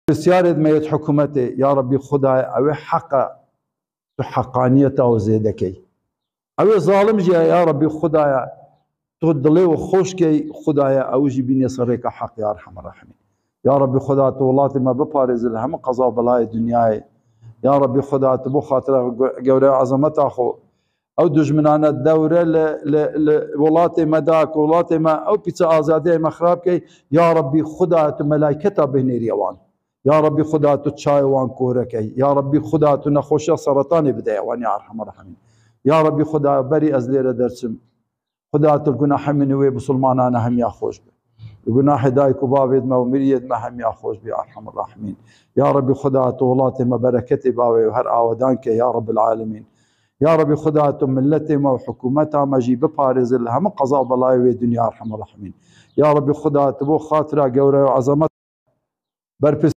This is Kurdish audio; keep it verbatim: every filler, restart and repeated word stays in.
Berpirsyarê me yê hikûmetê, ya Rebbî Xwedayê, ew ê heq e, tu heqaniyeta û zêde key. Ew ê zalim jî ye, ya Rebbî Xwedayê, tu dilê wî xweş key, Xwedayê, ew jî bîne ser rêka heq, ya Erhemer Rahimîn. Ya Rebbî Xweda, tu welatê me biparêze li hemû qeza û belayê dinyayê. Ya Rebbî Xweda, tu bo xatira ge-, gewreya ezameta xwe, ew dijminane dewre li, li, li welatê me da, ku welatê me ew pîça azadiyê me xirab key. Ya Rebbî Xweda, tu melayketa bihinêriye wan. Ya Rebbî Xweda, tu çayê wan kore key. Ya Rebbî Xweda, tu nexweşiya seretanê bideye wan, ya Erhemer Rahimîn. Ya Rebbî Xweda, berî ez lêre derçim, Xweda, tu li gunahê min û wê bisilmanane hemiya xweş be. Li gunahê dayik û bavê me û miriyê me hemiya xweş be, ya Erhemer Rahimîn. Ya Rebbî Xweda, tu welatê me bereketê bawê û her awedan ke, ya Rebbil Alemîn. Ya Rebbî Xweda, tu miletê me û hikûmeta me jî biparêze li hemû qeza û belayê wê dinya, ya Erhemer Rahimîn. Ya Rebbî Xweda, tu bo xatira gewreya ezamet berpirs